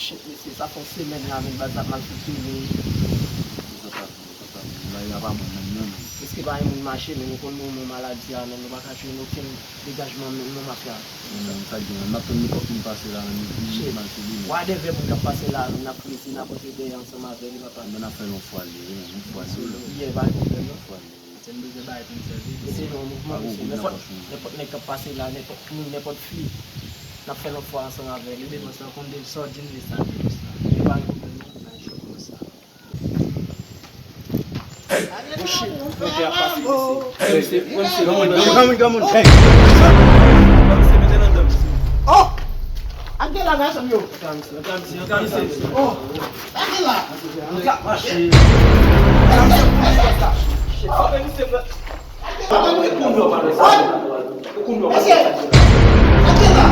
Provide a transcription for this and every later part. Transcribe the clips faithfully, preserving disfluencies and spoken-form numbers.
Shit, mesye, sa fè yon semèn la, menm baz la mal fonksyone. Sa pa bon, sa pa bon. Bagay la pa bon menm non, menm. Èske pa gen moun mache, menm ou konn moman maladi a, menm nou pa ka jwenn okenn degajman menm non, mafya. Non, sa gen, n ap tann nenpòt moun pase la, menm li mal fini, menm. Wè, de vrè moun k ap pase la, menm n ap prese, n ap antre dèyè ansanm avè li, papa. Men n ap fè yon fwa li, wi, yon fwa li. Yè, pa gen pwoblèm non. Yon fwa li. Se m bezwen bay pou m sèvi. Mete nan mouvman, mesye. Nenpòt, nenpòt nèg k ap pase la, nenpòt moun, nenpòt fi, n ap fè l yon fwa ansanm avè li. Ebyen, bòs la, konn de sa w di m, de sa m di bòs la. Li pa gen pwoblèm non, nou bay cho konsa. Mouche, mwen te ap pase, mesye. Mesye, mwen se... Come on, come on, come on. Hey. Mwen se mete nan dòm, mesye. Oh! Ap gen la gason yo. Antre, antre, antre, mesye. Oh! Antre la. Antre, mache. Antre, antre. Shit, sa fè misye pran. Papa, nou e kounye a, papa. Ou kounye a, papa. Mesye, antre la.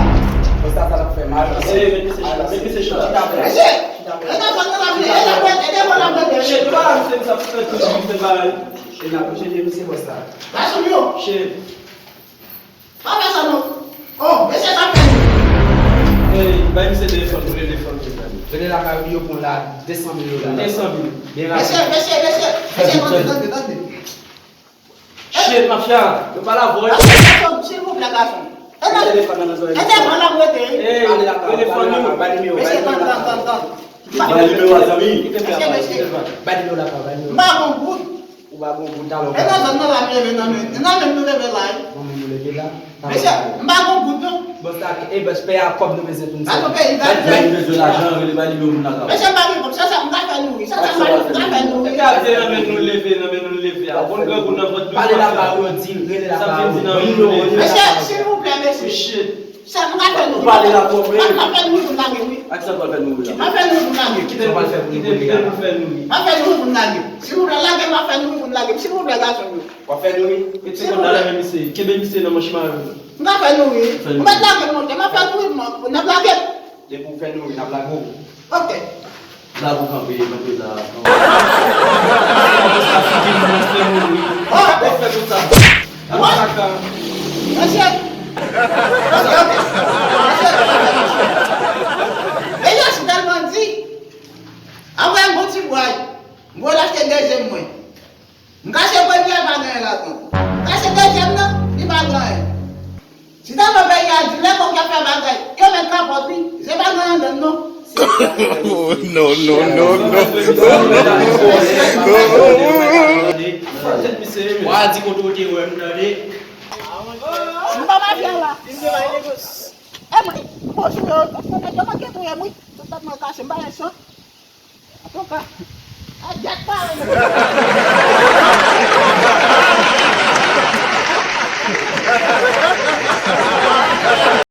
Konsa, sa l ap fè mal. Mesye, men misye chita, men misye chita. Mesye, e nan zòn nan l ap ye, e nan zòn, e nan zòn l ap ye. Shit, nou pa la, misye, sa fè tout misye bagay. E n ap touche vye misye bòs la. Gason yo. Shit. Pa fè sa non. Oh, mesye sa fè nou. Ey, bay misye telefòn, pou telefòn. Rele lakay ou, yo pran la de san mil dola. De san mil. Byen rapid. Mesye, mesye, mesye, mesye, tande, tande, tande. Shit, mafya, yo pa la vre. Gason, silvouplè, gason. E nan telefòn nan zòrèy. E telefòn nan mwen te. Ey, telefòn nou. Mesye, tande, tande, tande, tande. Bay nimewo a, zanmi. Mesye, mesye. Bay nimewo lakay, bay nimewo. M pa gon goud. Ou pa gon goud talè. E nan zòn nan l ap leve nan men, nan men nou leve la, wi. Nan men nou leve la. Mesye, m pa gon goud non. Bòs la, e bòs, pè a kòb nou bezwen pou n sèvi. Gason peyi, gason peyi. Lè nou bezwen lajan, rele bay nimewo moun nan ka. Mesye, m pa gen kòb, sa, sa m ka fè nou, wi. Sa, sa m ka fè nou, wi. E gade nan men nou leve, nan men nou leve a. Bon, grangou nan vant nou. Pale lakay ou, di, rele lakay ou. Bon, nimewo, rele lakay ou. Mesye, silvouplè, mesye. Shit. Sa m ka fè nou. Ou pale la twòp, wi. M ap fè nou wi pou n lage, wi. Ak sa w pral fè nou wi la? M ap fè nou wi pou n lage. Kite nou fè nou wi. Kite nou fè nou wi. M ap fè nou wi pou n lage. Silvouplè, lage m, m ap fè nou wi pou n lage. Silvouplè, gason yo. W ap fè nou wi? Mete kòd la nan men misye. Kenbe misye nan manch mayo. M ka fè nou wi. Ou mèt lage m monte, m ap fè nou wi, m ap lage. Depi w fè nou wi, n ap lage w. Ok. La pou kanpe, kanpe la. Sa figi nou, montre nou wi. Sa fè tout sa. Mesye! Mesye! Mesye, si tèlman di. Anvoye m bon ti bway. M pral achte dezyèm mwen. M kache premye, pa gen anyen ladan. M kache dezyèm nan, li pa gen anyen. Si ta nan peyi a di lè kòk y ap fè bagay, yo met kapòt wi, se pa gen anyen anndan non. Oh, no, no, no, no. Wa di kote w te wè m tande. M pa mafya la. E mwen, bonjou yo, paske nèg yo manke touye m wi. Tout tèt mwen kache, m pa gen chan. Avoka. A djak pa wè.